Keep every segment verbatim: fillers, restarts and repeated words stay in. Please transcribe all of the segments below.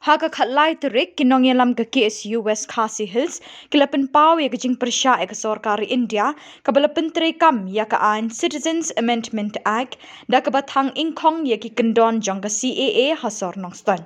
Ha ka khatlai tarik, ki nongïalam ka K S U West Khasi Hills ki la pynpaw ïa ka jingpyrshah ïa ka sorkar India kaba la pyntreikam ïa ka aiñ Citizens Amendment Act da kaba thang ingkhong ïa ki kyndon jong ka C A A ha sor Nongstoiñ.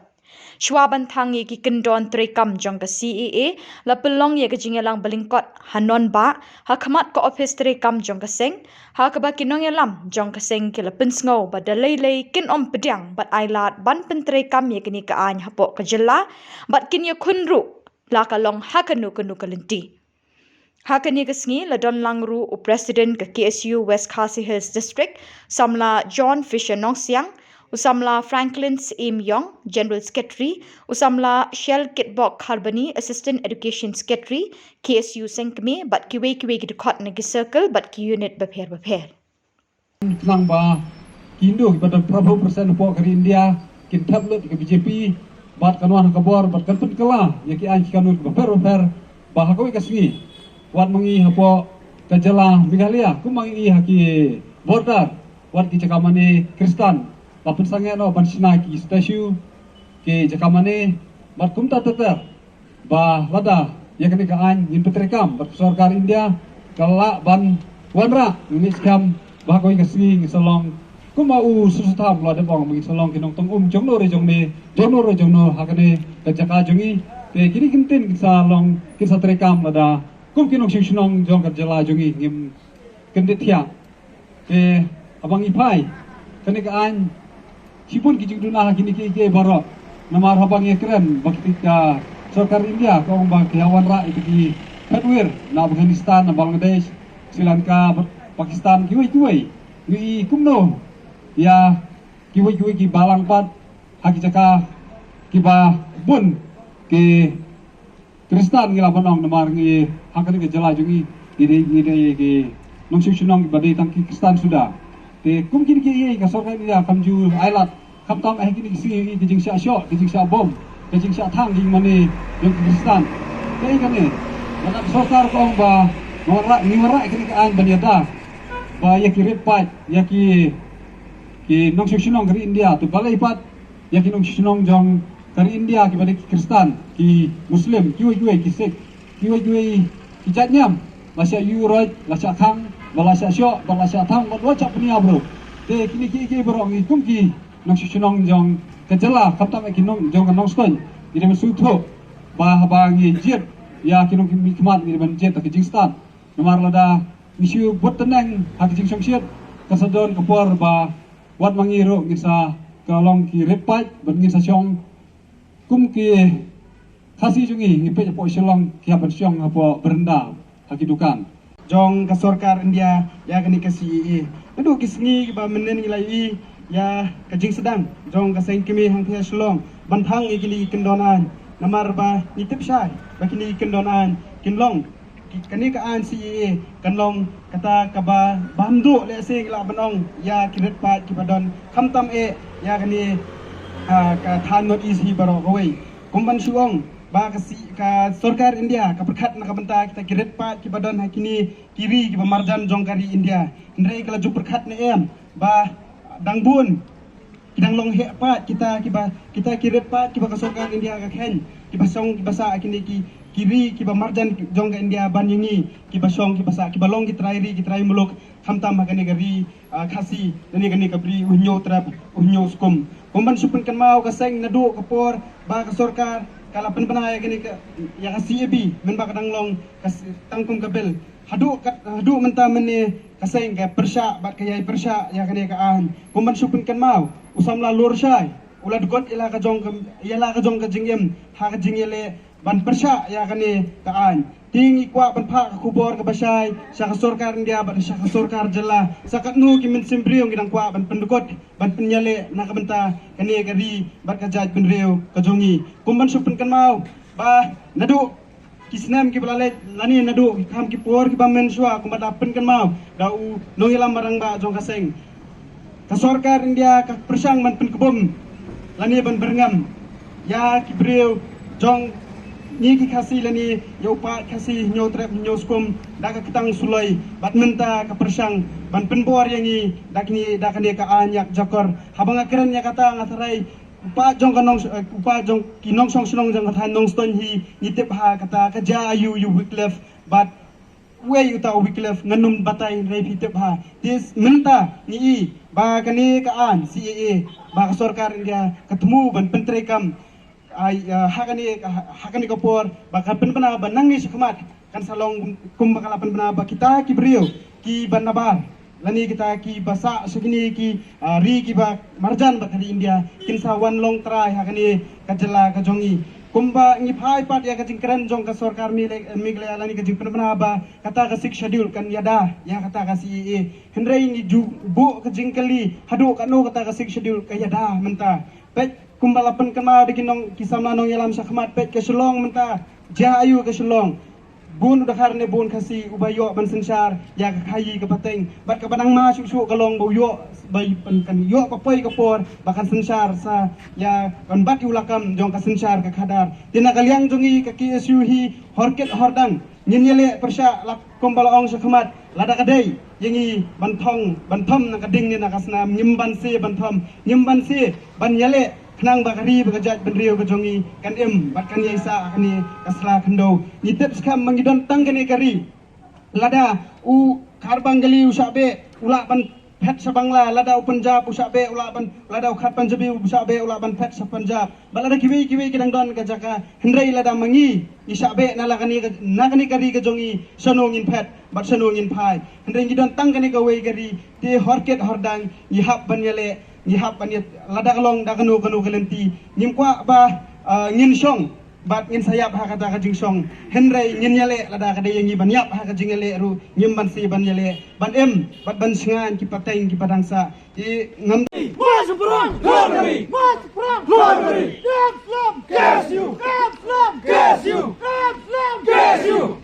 Shuwa ban thang ïa ki kyndon treikam jong ka C A A, la pynlong ïa ka jingïalang balyngkot ha Nonbah, ha khmat ka ophis treikam jong ka seng, ha kaba ki nongïalam jong ka seng ki la pynsngew ba da lei lei kin ym pdiang bad ailad ban pyntreikam ïa kane ka aiñ hapoh ka jylla, bad kin ïakhun ruh la ka long ha kano kano ka lynti. Ha kane ka sngi la don lang ruh u President ka K S U West Khasi Hills District, u samla John Fisher Nongsiang, u samla Franklin Syiem Ïong, General Secretary, u samla Shell Kitbok Kharbani, Assistant Education Secretary, K S U Sengkmie, bad kiwei kiwei ki dkhot na ki circle bad ki unit bapher bapher. Khnang ba ki Hindu kiba don phra phew percent hapoh ka ri India kin thep lut ïa ka B J P bad kan wan ha ka bor bad kan pynkylla ïa ki aiñ ki kanun kiba pher bapher, ba ha kawei ka sngi wat ma ngi hapoh ka jylla Meghalaya kum ma ngi ha ki border, wat ki jaka mane Khristan la pynsangeh noh ban shna ki statue, ki jaka mane, bad kumta ter ter. Ba lada ïa kane ka aiñ ngin pyntreikam bad ka sorkar India ka lah ban wanrah, ngi ngeit skhem ba ha kawei ka sngi ngin sa long kumba u Sir Sutha Mawlana u la dep ong, ba ngin sa long ki nongtong um jongno re jongne, jongno re jongno ha kane ka jaka jong ngi. Te kine ki ktien kin sa long, kin sa treikam lada kum ki nongshong shnong jong ka jylla jong ngi ngim kyndit thiah. Te haba ngi phai kane ka aiñ, shibun ki jingduna ha kine kiei kiei baroh. Namar haba ngi kren ba ki, ka sorkar India ka ong ba ki ïa wanrah ïa ki phetwir na Afghanistan, na Bangladesh, Sri Lanka, Pakistan, kiwei kiwei. Ngi i kumno ïa kiwei kiwei ki balang pat ha ki jaka kiba bun ki Khristan ngi lah ban ong, namar ngi ha kane ka jylla jong ngi, ngi dei, ngi dei ki nongshong shnong kiba dei tang ki Khristan suda. Te kum kine kiei kiei ka sorkar India kam ju ailad, khamtam ha kine ki sngi ki jingshah shoh, ki jingshah bom, ki jingshah thang jingmane jong ki Khristan. Te kane, lada ka sorkar ka ong ba ngi wanrah, ngi wanrah kane ka aiñ ban ïada ba ïa ki rit paid ïa ki, ki nongshong shnong ka ri India, te balei pat ïa ki nongshong shnong jong ka ri India kiba dei ki Khristan, ki Muslim, kiwei kiwei, ki Sikh, kiwei kiwei ki jait niam la shah ïuh roit, la shah khang, ba la shah shoh, ba la shah thang, ba la shah pynïap ruh. Te kine kiei kiei baroh ngi kum ki nongshong shnong jong ka jylla, khamtam ïa ki nong jong ka Nongstoiñ, ngi dei ban sngewthuh ba haba ngi jied ïa ki nongmihkhmat ngi dei ban jied da ka jingstad. Namar lada ngi shu bud tneng ha ka jingshongshit, ka sa don ka por ba wat ma ngi ruh ngin sa ka long ki rit paid, bad ngin sa shong kum ki Khasi jong ngi, ngi peit hapoh Shillong ki hap ban shong hapoh beranda ha ki dukan. Jong ka sorkar India ïa kane ka C A A. Naduh ki sngi kiba mynnin ngi la ïohi ïa ka jingsdang jong ka seng kmie hangtei ha Shillong ban thang ïa kine ki kyndon aiñ. Namar ba ngi tip shai ba kine ki kyndon aiñ kin long, ki, kane ka aiñ C A A kan long kata kaba bam duh lehse ngi lah ban ong ïa ki rit paid kiba don, khamtam eh ïa kane, ah, ka thaiñ North East hi baroh kawei. Kum ban shu ong ba ka si, ka sorkar India ka pyrkhat na ka bynta kita ki rit paid kiba don ha kine ki ri kiba marjan jong ka ri India. Hynrei ka la ju pyrkhat ne em ba dang bun ki dang long heh pat kita kiba, kita ki rit pat kiba ka sorkar India ka kheiñ, kiba shong kiba sah ha kine ki, ki ri kiba marjan jong ka India ban ïa ngi, kiba shong kiba sah, kiba long ki trai ri ki trai muluk, khamtam ha kane ka ri, ah, Khasi, lane kane ka bri U Hynñiewtrep U Hynñiewskum. Kum ban shu pynkynmaw, ka seng naduh ka por ba ka sorkar ka la pynbna ïa kane ka, ïa ka C A B, mynba ka dang long ka s-, tang kum ka bill. Haduh kat, haduh mynta mynne ka seng ka pyrshah bad ka ïai pyrshah ïa kane ka aiñ. Kum ban shu pynkynmaw, u samla Lorshai u la dkot ïa la ka jong ka, ïa la ka jong ka jingim ha ka jingïaleh ban pyrshah ïa kane ka aiñ. Te ngi kwah ban phah ka khubor kaba shai sha ka sorkar India bad sha ka sorkar jylla, sa katno ki mynsiem briew ngi dang kwah ban pyndkot ban pynïaleh na ka bynta kane ka ri bad ka jaitbynriew ka jong ngi. Kum ban shu pynkynmaw ba naduh ki snem kiba la leit lane naduh ki kam ki por kiba mynshuwa, kumba da pynkynmaw da u nongïalam rangbah jong ka seng, ka sorkar India ka pyrshang ban pynkbum lane ban byrngem ïa ki briew jong ngi ki Khasi lane ïa u paid Khasi Hynñiewtrep Hynñiewskum da ka ktang suloi, bad mynta ka pyrshang ban pynbor ïa ngi da kine, da kane ka aiñ ïap jakor. Haba nga kren ïa kata nga tharai Upa jong ka nong, eh, upa jong ki nongshong shnong jong ka thaiñ Nongstoiñ hi ngi tip ha kata ka jia aiu ïa u Wycliffe bad wei uta u Wycliffe ngan ym batai hynrei phi tip ha. Te mynta ngi i ba kane ka aiñ C A A ba ka sorkar India ka thmu ban pyntreikam ai, ah, ha kane, ha, ha kane ka por ba ka pynbna ba nangne shakhmat kan sa long kumba ka la pynbna ba kita ki briew ki ba nabar lane kita ki ba sah sha kine ki, ah, ri ki ba marjan bad ka ri India kin sa wan long trai ha kane ka jylla ka jong ngi. Kumba ngi phai pat ïa ka jingkren jong ka sorkar Meghalaya lane ka jingpynbna ba kata ka Sixth Schedule kan ïada ïa kata ka C A A. Hynrei ngi ju buh ka jingkylli haduh katno kata ka Sixth Schedule ka ïada mynta. Peit kumba la pynkynmaw da ki nong, ki samla nongïalam shakhmat, peit ka Shillong mynta, jia aiu ka Shillong. Bun u dkhar ne bun Khasi uba ïoh ban synshar ïa ka khaïi ka pateng bad kaba nang ma shuh shuh ka long ba u ïoh ba kan ïoh ka poi ka por ba kan synshar sa ïa kan bat ïa u lakam jong ka synshar ka khadar. Te na ka liang jong ngi ka K S U hi hor kit hor dang ngin ïaleh pyrshah la kumba la ong shakhmat, lada ka dei ïa ngi ban thong ban thom na ka ding ne na ka snam, ngim banse ban thom, ngim banse ban ïaleh khnang ba ka ri bad ka jaitbynriew ka jong ngi kan im bad kan ïaisah ha kane ka sla khyndew. Ngi tip skhem ba ngi don tang kane ka ri. Lada u Khatbangli u shah beh u lah ban phet sha Bangla, lada u Punjab u shah beh u lah ban, lada u Khatpanjabi u shah beh u lah ban phet sha Punjab. Bad lada kiwei kiwei ki dang don ka jaka, hynrei lada ma ngi ngi shah beh na la kane ka, na kane ka ri ka jong ngi, shano ngin phet bad shano ngin phai? Hynrei ngi don tang kane kawei ka ri, te hor kit hor dang ngi hap ban ïaleh, ngi hap ban ïa, lada ka long da kano kano ka lynti. Ngim kwah ba, ah, ngin shong bad ngin sa ïap ha kata ka jingshong, hynrei ngin ïaleh, lada ka dei ïa ngi ban ïap ha ka jingïaleh ruh ngim banse ban ïaleh ban im bad ban shngaiñ ki pateng ki ba dang sah. Te ngam March for all! Glory! March for all! Glory! Camp Slum! K S U! Camp Slum! K S U! Camp Slum! K S U!